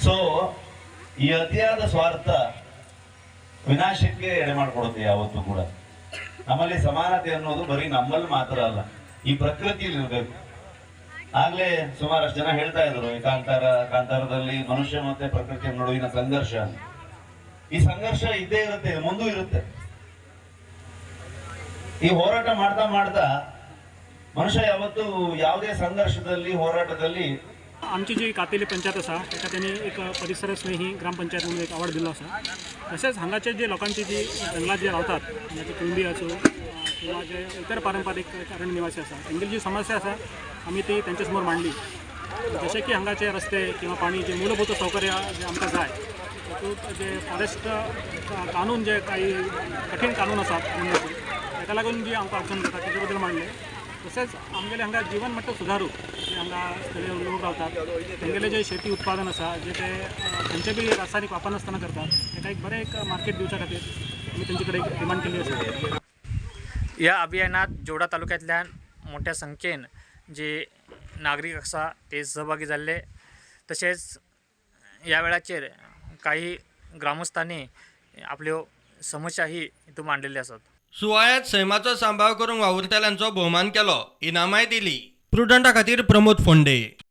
So ಈ ಅತಿಯಾದ ಸ್ವಾರ್ಥ ವಿನಾಶಕ್ಕೆ ಎಡೆ ಮಾಡಿಕೊಡುತ್ತೆ ಯಾವತ್ತೂ ಕೂಡ. ನಮ್ಮಲ್ಲಿ ಸಮಾನತೆ ಅನ್ನೋದು ಬರೀ ನಮ್ಮಲ್ಲಿ ಮಾತ್ರ ಅಲ್ಲ, ಈ ಪ್ರಕೃತಿಯಲ್ಲಿ ಇರಬೇಕು. ಆಗ್ಲೇ ಸುಮಾರಷ್ಟು ಜನ ಹೇಳ್ತಾ ಇದ್ರು, ಈ ಕಾಂತಾರದಲ್ಲಿ ಮನುಷ್ಯ ಮತ್ತೆ ಪ್ರಕೃತಿಯ ನಡುವಿನ ಸಂಘರ್ಷ. ಈ ಸಂಘರ್ಷ ಇದ್ದೇ ಇರುತ್ತೆ, ಮುಂದೂ ಇರುತ್ತೆ. ಈ ಹೋರಾಟ ಮಾಡ್ತಾ ಮಾಡ್ತಾ ಮನುಷ್ಯ ಯಾವತ್ತೂ ಯಾವುದೇ ಸಂಘರ್ಷದಲ್ಲಿ, ಹೋರಾಟದಲ್ಲಿ आमची जी कातेली पंचायत आसा, ताका तेणी एक परिसर स्नेही ग्रामपंचायत म्हणून एक अवॉर्ड दिल्लो आसा. तशेंच हांगाचे जे लोकांची जी जंगलात जे रावतात, हांगाचे कुणबी आसूं किंवा जे इतर पारंपारीक अरण्य निवासी आसा, तेंगेली जी समस्या आसा, आमी ती तेंच्या समोर मांडली. जशें की हांगाचे रस्ते किंवा पाणी, जे मूलभूत सौकर्य जे आमकां जाय, तातूंत जे फॉरेस्ट कानून, जे काही कठीण कानून आसात अरण्याचे, ताका लागून जी आमकां अडचण जाता, तेजे बद्दल मांडलें. तशेंच आमगेले हांगा जीवन मट्ट सुदारूंक, जे हांगा स्थळीय लोक रावतात, तेंगेले जे शेती उत्पादन आसा, जे ते खंयचे बी रासायनीक वापरनासतना करतात, ताका एक बरें एक मार्केट दिवच्या खातीर आमी तेंचे कडेन एक डिमांड केल्ली आसा. या अभियानात जोडा तालुक्यांतल्यान मोठ्या संख्येन जे नागरीक आसा ते सहभागी जाल्ले. तशेंच ह्या वेळाचेर काही ग्रामस्थांनी आपल्यो समस्याही हितून मांडलेल्यो आसात. सुवाळ्यात सैमाचो सांबाळ करूंक वावुरतल्यांचो भोवमान केलो, इनामाय दिली. प्रुडंटा खातीर प्रमोद फोंडे.